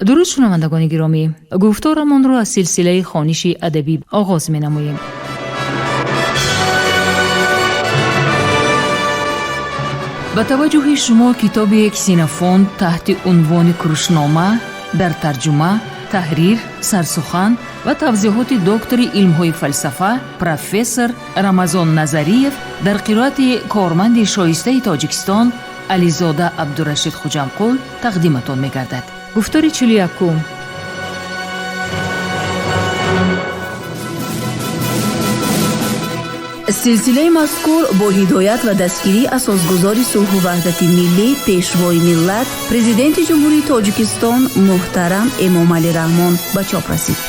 Дуруд, шунавандагони гиромӣ! Гуфторамонро аз силсилаи хониши адабӣ оғоз менамоем. Ба таваҷҷӯҳи шумо китоби Ксенофонт таҳти унвони Курушнома дар тарҷума, таҳрир, сарсухан ва тавзеҳоти доктори илмҳои фалсафа, профессор Рамазон Назариев дар қироати корманди шоистаи Тоҷикистон Ализода Абдурашид Хуҷамқул тақдиматон мегардад. Гуфтори 41-ум. Силсилаи мазкур бо ҳидоят ва дастгирии асосгузори сулҳу ваҳдати миллӣ, пешвои миллат, Президенти Ҷумҳурии Тоҷикистон муҳтарам Эмомалӣ Раҳмон ба чоп расид.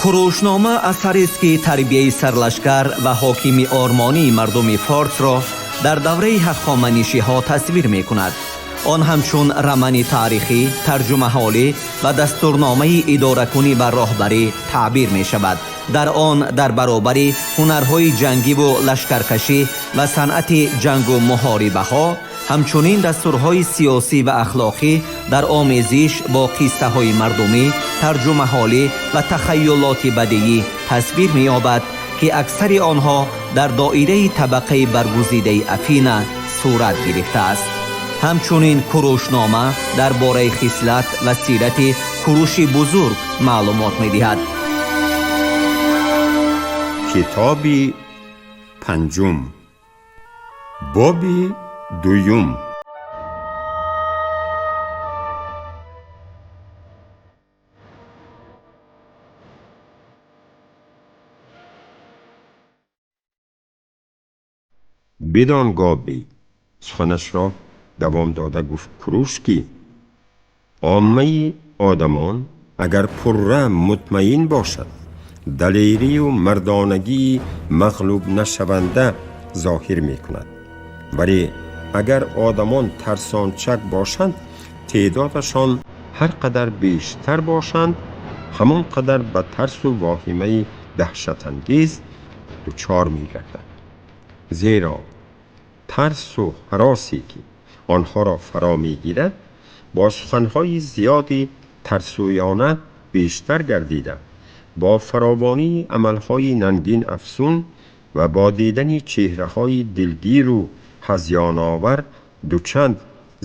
Курушнома асарест, ки тарбияи сарлашкар ва ҳокими ормонии мардуми форсро дар давраи ҳахоманишиҳо тасвир мекунад. Он ҳамчун рамани таърихӣ, тарҷумаҳолӣ ва дастурномаи идоракунӣ ва роҳбарӣ таъбир мешавад. Дар он дар баробари ҳунарҳои ҷангиву лашкаркашӣ ва санъати ҷангу муҳорибаҳо, ҳамчунин дастурҳои сиёсӣ ва ахлоқӣ дар омезиш бо қиссаҳои мардумӣ, тарҷумаҳолӣ ва тахайюлоти бадиӣ тасвир меёбад, ки аксари онҳо дар доираи табақаи баргузидаи Афина сурат гирифтааст. Ҳамчунин Курушнома дар бораи хислат ва сирати Куруши Бузург маълумот медиҳад. Китоби панҷум, боби дуюм. Бидон, Гобӣ, суханашро давом дода гуфт Куруш, ки оммаи одамон агар пурра мутмаин бошад, далерию мардонагии мағлуб нашаванда зоҳир мекунад. Вале агар одамон тарсончак бошанд, теъдодашон ҳар қадар бештар бошанд, ҳамон қадар ба тарсу воҳимаи даҳшатангез дучор мегарданд. Зеро тарсу ҳаросе, ки онҳоро фаро мегирад, бо суханҳои зиёди тарсӯёна бештар гардида, бо фаровонии амалҳои нангин афзун ва бо дидани чеҳраҳои дилгиру ҳазёновар дучанд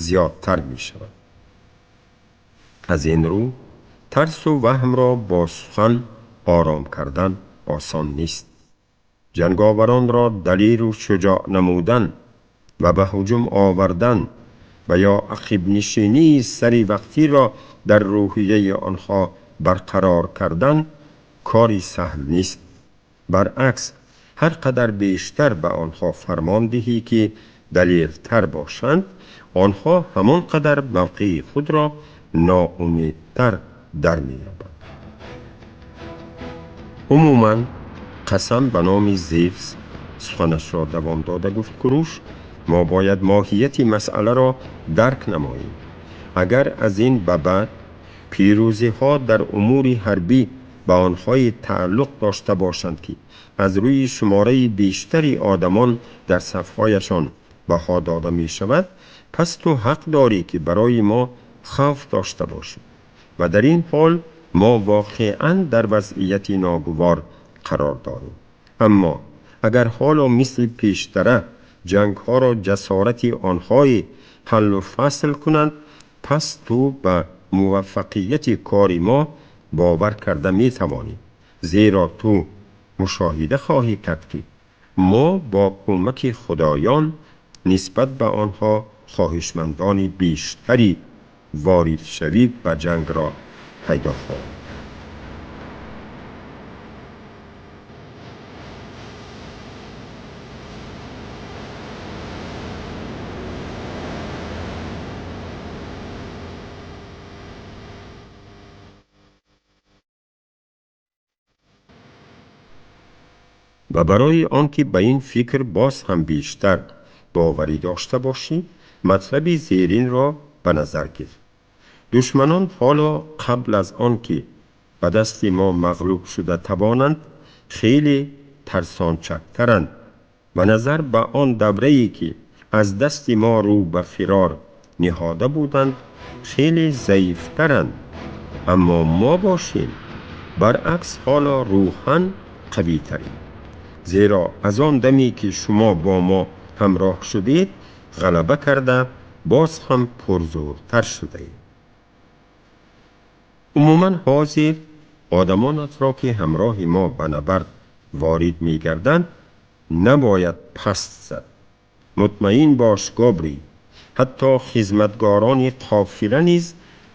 зиёдтар мешавад. Аз ин рӯ тарсу ваҳмро бо сухан ором кардан осон нест. Ҷанговаронро далеру шуҷоъ намудан ва ба ҳуҷум овардан ва ё ақибнишинии сари вақтиро дар рӯҳияи онҳо барқарор кардан кори саҳл нест. Баръакс, ҳар қадар бештар ба онҳо фармон диҳӣ, ки далертар бошанд, онҳо ҳамон қадар мавқеи худро ноумедтар дар меёбанд. Умуман, қасам ба номи Зевс, суханашро давом дода гуфт Куруш, мо бояд моҳияти масъаларо дарк намоем. Агар аз ин ба баъд пирӯзиҳо дар умури ҳарбӣ ба онҳое тааллуқ дошта бошанд, ки аз рӯи шумораи бештари одамон дар сафҳояшон баҳо дода мешавад, пас ту ҳақ дорӣ, ки барои мо хавф дошта бошӣ ва дар ин ҳол мо воқеан дар вазъияти ногувор қарор дорем. Аммо агар ҳоло мисли пештара ҷангҳоро ҷасорати онҳое ҳаллу фасл кунанд, пас ту ба муваффақияти кори мо бовар карда метавонӣ, зеро ту мушоҳида хоҳӣ кард, ки мо бо кӯмаки худоён нисбат ба онҳо хоҳишмандони бештари воридшавӣ ба ҷангро пайдо хоҳем. Ва барои он ки ба ин фикр боз ҳам бештар боварӣ дошта бошӣ, матлаби зеринро ба назар гир. Душманон ҳоло қабл аз он ки ба дасти мо мағлуб шуда тавонанд, хеле тарсончактаранд. Ба назар ба он даврае ки аз дасти мо рӯ ба фирор ниҳода буданд, хеле заифтаранд, аммо мо бошем баръакс ҳоло рӯҳан қавитарем, зеро аз он даме ки шумо бо мо ҳамроҳ шудед ғалаба карда боз ҳам пурзӯртар шудаем. Умуман ҳозир одамонатро ки ҳамроҳи мо ба набард ворид мегарданд набояд паст зад. Мутмаин бош Гобрӣ, ҳатто хизматгорони қофила низ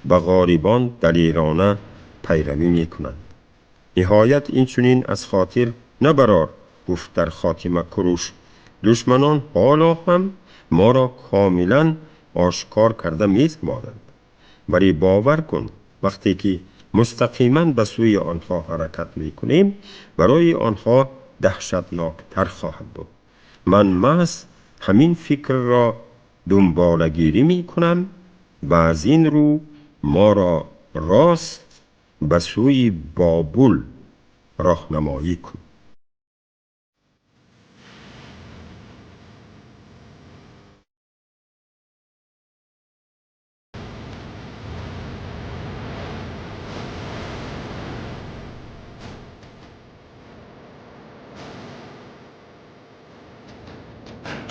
ба ғорибон далерона пайравӣ мекунанд. Ниҳоят инчунин аз хотир набарор, гуфт дар хотима Куруш, душманон ҳоло ҳам моро комилан ошкор карда метавонанд, вале бовар кун вақте ки мустақиман ба сӯи онҳо ҳаракат мекунем, барои онҳо даҳшатноктар хоҳад буд. Ман маҳз ҳамин фикрро дунболагирӣ мекунам ва аз ин рӯ моро рост ба сӯи Бобул роҳнамоӣ кун.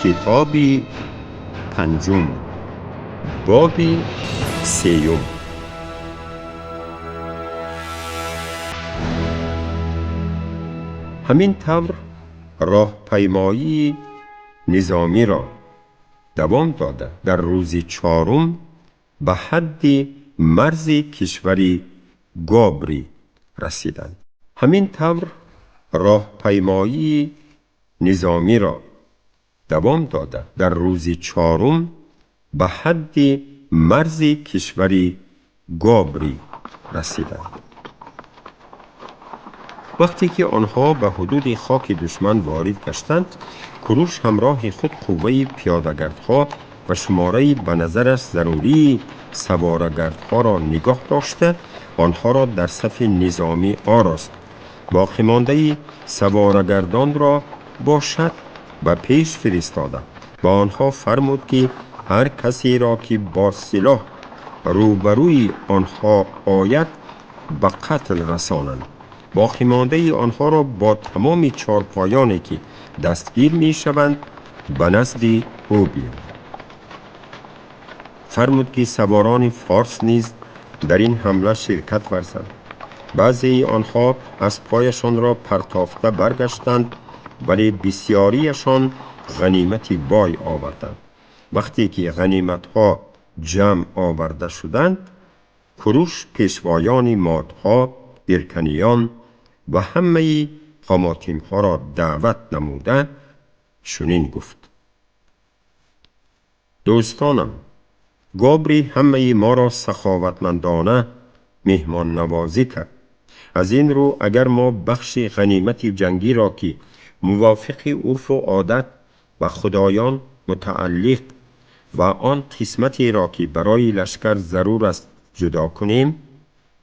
Китоби панҷум, боби сеюм. Ҳамин тавр роҳпаймоии низомиро давом дода дар рӯзи чорум ба ҳадди марзи кишвари Гобрӣ расиданд. Ҳамин тавр роҳпаймоии низомиро давом дода дар рӯзи чорум ба ҳадди марзи кишвари Гобрӣ расиданд. Вақте ки онҳо ба ҳудуди хоки душман ворид гаштанд, Куруш ҳамроҳи худ қувваи пиёдагардҳо ва шумораи ба назараш зарурии саворагардҳоро нигоҳ дошта, онҳоро дар сафи низомӣ орост. Боқимондаи саворагардонро бошад ба пеш фиристода ба онҳо фармуд ки ҳар касеро ки бо силоҳ рӯбарӯи онҳо ояд ба қатл расонанд. Боқимондаи онҳоро бо тамоми чорпоёне ки дастгир мешаванд ба назди ӯ биёранд. Фармуд ки саворони форс низ дар ин ҳамла ширкат варзанд. Баъзеи онҳо аз пояшонро партофта баргаштанд, вале бисёриашон ғанимати бой оварданд. Вақте ки ғаниматҳо ҷамъ оварда шуданд, Куруш пешвоёни модҳо, бирканиён ва ҳамаи ҳомотимҳоро даъват намуда чунин гуфт: дӯстонам, Гобрӣ ҳамаи моро саховатмандона меҳмоннавозӣ кард. Аз ин рӯ агар мо бахши ғанимати ҷангиро ки мувофиқи урфу одат ва худоён мутааллиқ ва он қисматеро ки барои лашкар зарур аст ҷудо кунем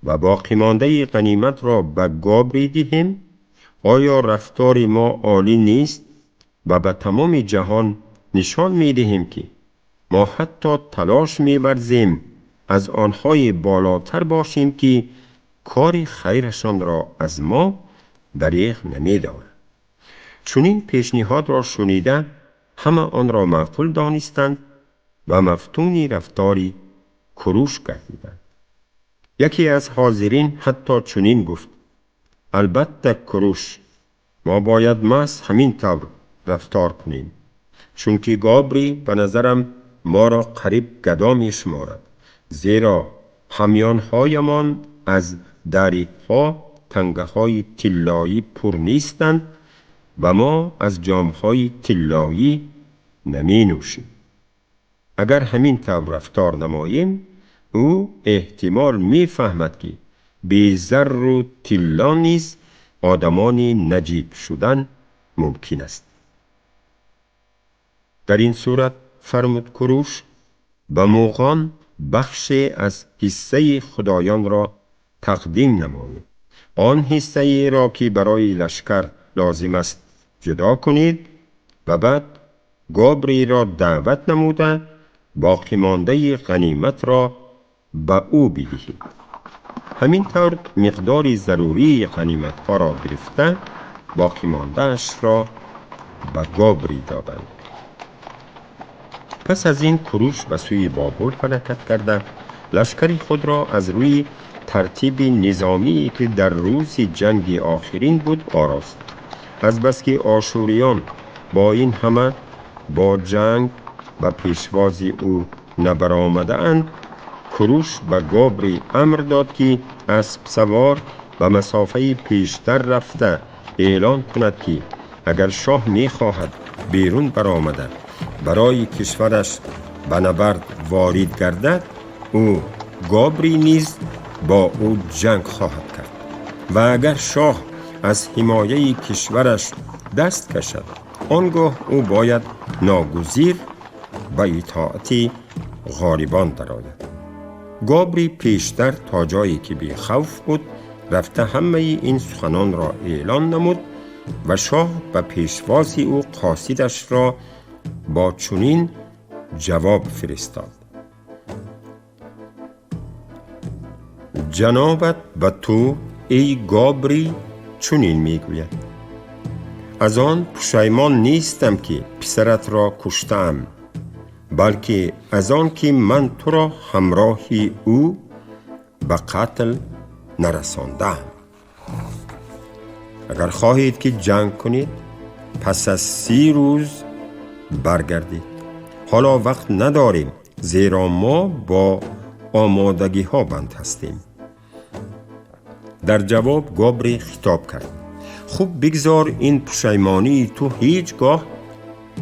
ва боқимондаи ғаниматро ба Гобрӣ диҳем, оё рафтори мо олӣ нест ва ба тамоми ҷаҳон нишон медиҳем ки мо ҳатто талош меварзем аз онҳое болотар бошем ки кори хайрашонро аз мо дареғ намедоранд. Чунин пешниҳодро шунида ҳама онро маъқул донистанд ва мафтуни рафтори Куруш гардиданд. Яке аз ҳозирин ҳатто чунин гуфт: албатта Куруш, мо бояд маҳз ҳамин тавр рафтор кунем, чунки Гобрӣ ба назарам моро қариб гадо мешуморад, зеро ҳамёнҳоямон аз дарикҳо тангаҳои тиллоӣ пур нестанд ва мо аз ҷомҳои тиллоӣ наменӯшем. Агар ҳамин тавр рафтор намоем, ӯ эҳтимол мефаҳмад ки бе зарру тилло низ одамони наҷиб шудан мумкин аст. Дар ин сурат, фармуд Куруш, ба муғон бахше аз ҳиссаи худоёнро тақдим намоед. Он ҳиссаеро ки барои лашкар лозим аст ҷудо кунед Ва баъд Гобриро даъват намуда, боқимондаи ғаниматро ба ӯ бидиҳед. Ҳамин тавр миқдори зарурии ғаниматҳоро гирифта, боқимондаашро ба Гобрӣ доданд. Пас аз ин Куруш ба сӯи Бобул ҳаракат карда, лашкари худро аз рӯи тартиби низомие, ки дар рӯзи ҷанги охирин буд, орост. Азбаски ошӯриён бо ин ҳама бо ҷанг ба пешвози ӯ набаромадаанд, Куруш ба Гобрӣ амр дод, ки аспсавор ба масофаи пештар рафта эълон кунад, ки агар шоҳ мехоҳад берун баромада барои кишвараш ба набард ворид гардад, ӯ Гобрӣ низ бо ӯ ҷанг хоҳад кард ва агар шоҳ аз ҳимояи кишвараш даст кашад, он гоҳ ӯ бояд ногузир ба итоати ғолибон дарояд. Гобрӣ пештар то ҷое ки бехавф буд рафта, ҳамаи ин суханонро эълон намуд ва шоҳ ба пешвози ӯ қосидашро бо чунин ҷавоб фиристод: Ҷанобат ба ту, эй Гобрӣ, чунин мегӯяд: аз он пушаймон нестам, ки писаратро куштаам, балки аз он ки ман туро ҳамроҳи ӯ ба қатл нарасондаам. Агар хоҳед, ки ҷанг кунед, пас аз 30 рӯз баргардед. Ҳоло вақт надорем, зеро мо бо омодагиҳо банд ҳастем. Дар ҷавоб Гобрӣ хитоб кард: хуб, бигзор ин пушаймонии ту ҳеҷ гоҳ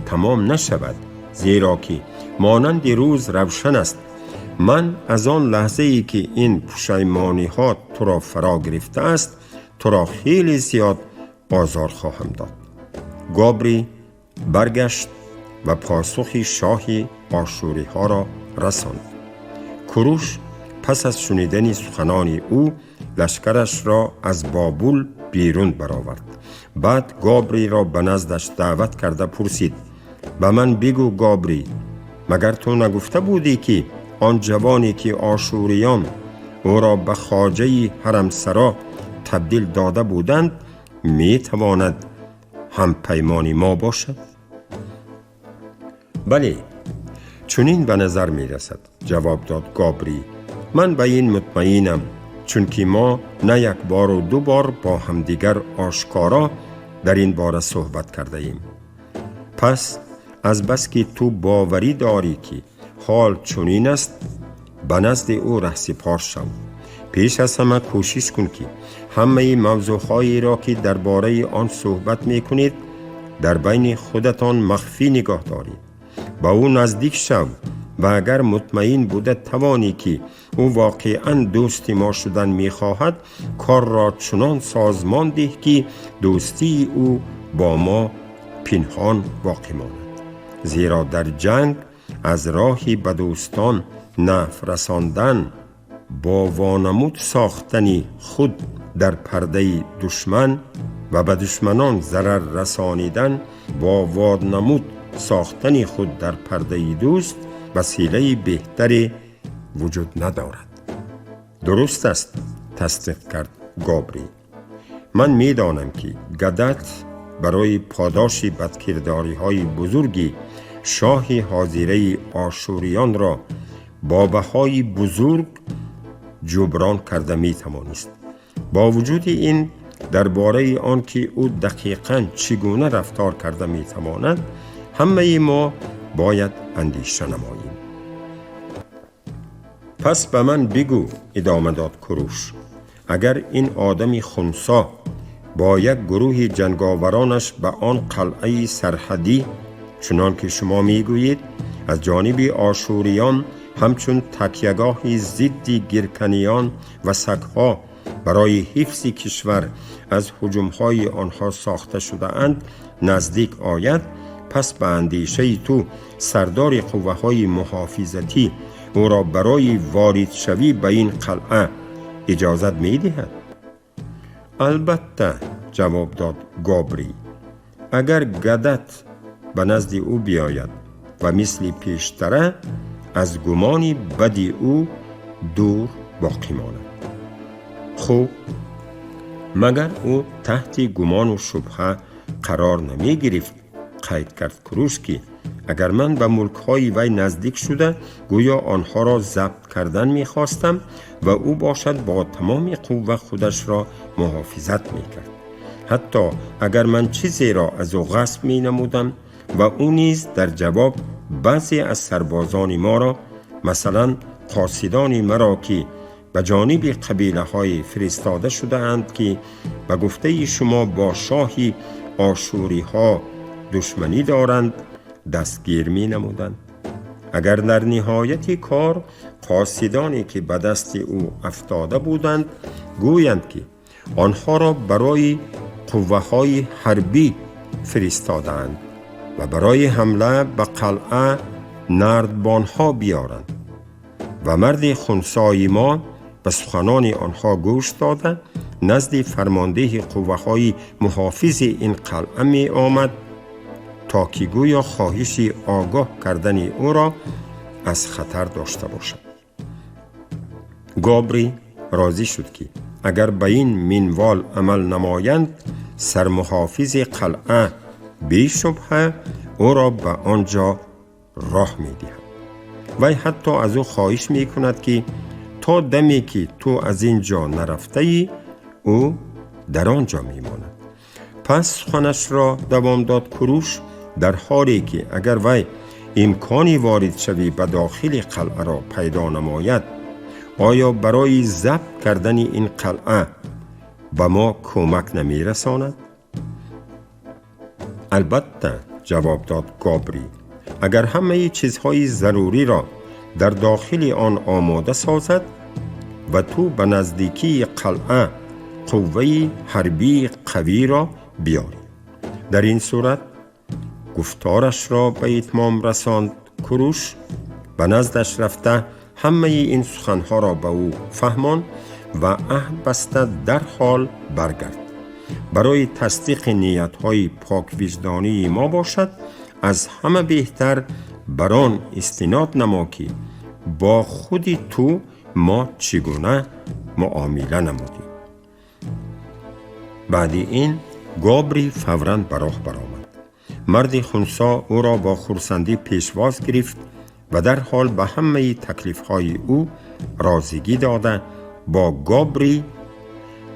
тамом нашавад, зеро ки монанди рӯз равшан аст. Ман аз он лаҳзае, ки ин пушаймониҳо туро фаро гирифтааст, туро хеле зиёд озор хоҳам дод. Гобрӣ баргашт ва посухи шоҳи ошӯриҳоро расонд. Куруш пас аз шунидани суханони ӯ лашкарашро аз Бобул берун баровард. Баъд Гобриро ба наздаш даъват карда пурсид: ба ман бигӯ, Гобрӣ, магар ту нагуфта будӣ, ки он ҷавоне, ки ошӯриён ӯро ба хоҷаи ҳарамсаро табдил дода буданд, метавонад ҳампаймони мо бошад? Бале, чунин ба назар мерасад, ҷавоб дод Гобрӣ. Ман ба ин мутмаинам, чунки мо на як бору ду бор бо ҳамдигар ошкоро дар ин бора суҳбат кардаем. Пас азбаски ту боварӣ дорӣ, ки ҳол чунин аст, ба назди ӯ раҳсипор шав. Пеш аз ҳама кӯшиш кун, ки ҳамаи мавзӯъҳоеро, ки дар бораи он суҳбат мекунед, дар байни худатон махфӣ нигоҳ доред. Ба ӯ наздик шав ва агар мутмаин буда тавонӣ, ки ӯ воқеан дӯсти мо шудан мехоҳад, корро чунон созмон деҳ, ки дӯстии ӯ бо мо пинҳон боқӣ монад, зеро дар ҷанг аз роҳи ба дӯстон нафъ расондан бо вонамуд сохтани худ дар пардаи душман ва ба душманон зарар расонидан бо вонамуд сохтани худ дар пардаи дӯст василаи беҳтаре вуҷуд надорад. Дуруст аст, тасдиқ кард Гобрӣ. Ман медонам, ки Гадат барои подоши бадкирдориҳои бузурги шоҳи ҳозираи ошӯриёнро бо баҳои бузург ҷуброн карда метавонист. Бо вуҷуди ин, дар бораи он ки ӯ дақиқан чӣ гуна рафтор карда метавонад, ҳамаи мо бояд андеша намоем. Пас ба ман бигӯ, идома дод Куруш, агар ин одами хунсо бо як гурӯҳи ҷанговаронаш ба он қалъаи сарҳадӣ, чунон ки шумо мегӯед, аз ҷониби ошӯриён ҳамчун такягоҳи зидди гирканиён ва сагҳо барои ҳифзи кишвар аз ҳуҷумҳои онҳо сохта шудаанд, наздик ояд, пас ба андешаи ту сардори қувваҳои муҳофизатӣ ӯро барои воридшавӣ ба ин қалъа иҷозат медиҳад? Албатта, ҷавоб дод Гобрӣ. Агар Гадат ба назди ӯ биёяд ва мисли пештара аз гумони бади ӯ дур боқӣ монад. Хуб, магар ӯ таҳти гумону шубҳа қарор намегирифт, қайд кард Куруш, ки агар ман ба мулкҳои вай наздик шуда, гӯё онҳоро забт кардан мехостам ва ӯ бошад бо тамоми қувва худашро муҳофизат мекард. Ҳатто агар ман чизеро аз ӯ ғасб менамудам ва ӯ низ дар ҷавоб баъзе аз сарбозони моро, масалан қосидони маро, ки ба ҷониби қабилаҳое фиристода шудаанд, ки ба гуфтаи шумо бо шоҳи ошӯриҳо душманӣ доранд, дастгир менамуданд. Агар дар ниҳояти кор қосидоне ки ба дасти ӯ афтода буданд гӯянд, ки онҳоро барои қувваҳои ҳарбӣ фиристодаанд ва барои ҳамла ба қалъа нардбонҳо биёранд ва марди хунсои мо ба суханони онҳо гӯш дода, назди фармондеҳи қувваҳои муҳофизи ин қалъа меомад, то ки гӯё хоҳиши огоҳ кардани ӯро аз хатар дошта бошад. Гобрӣ розӣ шуд, ки агар ба ин минвол амал намоянд, сармуҳофизи қалъа бешубҳа ӯро ба он ҷо роҳ медиҳад. Вай ҳатто аз ӯ хоҳиш мекунад, ки то даме ки ту аз ин ҷо нарафтаӣ, ӯ дар он ҷо мемонад. Пас суханашро давом дод Куруш, дар ҳоле ки агар вай имкони воридшавӣ ба дохили қалъаро пайдо намояд, оё барои забт кардани ин қалъа ба мо кӯмак намерасонад? Албатта, ҷавоб дод Гобрӣ, агар ҳамаи чизҳои заруриро дар дохили он омода созад ва ту ба наздикии қалъа қувваи ҳарбии қавиро биёрӣ. Дар ин сурат, гуфторашро ба итмом расонд Куруш, ба наздаш рафта, ҳамаи ин суханҳоро ба ӯ фаҳмон ва аҳд баста дарҳол баргард. Барои тасдиқи ниятҳои поквиҷдонии мо бошад, аз ҳама беҳтар бар он истинод намо, ки бо худи ту мо чӣ гуна муомила намудем. Баъди ин Гобрӣ фавран ба роҳ баромад. Марди хунсо ӯро бо хурсандӣ пешвоз гирифт ва дарҳол ба ҳамаи таклифҳои ӯ розигӣ дода, бо Гобрӣ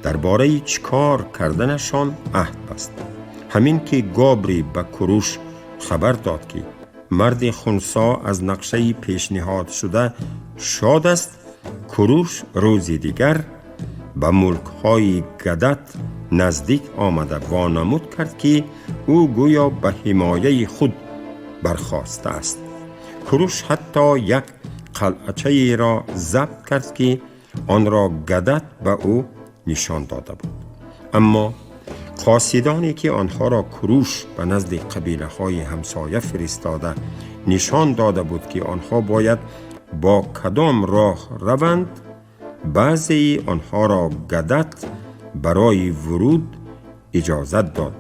дар бораи чӣ кор карданашон аҳд баст. Ҳамин ки Гобрӣ ба Куруш хабар дод, ки марди хунсо аз нақшаи пешниҳодшуда шод аст, Куруш рӯзи дигар ба мулкҳои Гадат наздик омада, вонамуд кард, ки ӯ гӯё ба ҳимояи худ бархостааст. Куруш ҳатто як қалъачаеро забт кард, ки онро Гадат ба ӯ нишон дода буд. Аммо қосидоне ки онҳоро Куруш ба назди қабилаҳои ҳамсоя фиристода, нишон дода буд, ки онҳо бояд бо кадом роҳ раванд, баъзеи онҳоро Гадат барои вуруд иҷозат дод,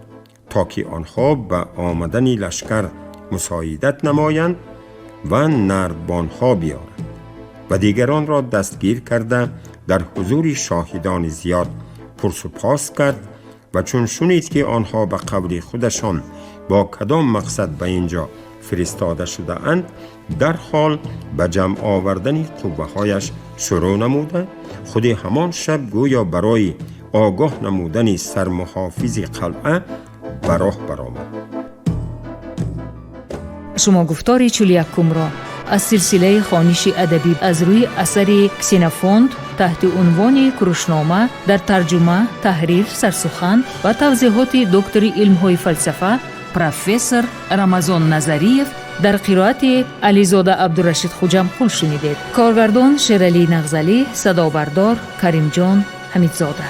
то ки онҳо ба омадани лашкар мусоидат намоянд ва нардбонҳо биёранд, ва дигаронро дастгир карда, дар ҳузури шоҳидони зиёд пурсупос кард ва чун шунид, ки онҳо ба қавли худашон бо кадом мақсад ба ин ҷо фиристода шудаанд, дарҳол ба ҷамъ овардани қувваҳояш шурӯъ намуда, худи ҳамон шаб гӯё барои огоҳ намудани сармуҳофизи қалъа ба роҳ баромад. Шумо гуфтори 41-умро аз силсилаи хониши адабӣ аз рӯи асари Ксенофонт таҳти унвони Курушнома дар тарҷума, таҳрир, сарсухан ва тавзеҳоти доктори илмҳои фалсафа, профессор Рамазон Назариев дар қироати Ализода Абдурашид Хуҷамқул шунидед. Коргардон Шералӣ Нағзалӣ, садобардор Каримҷон Ҳамидзода.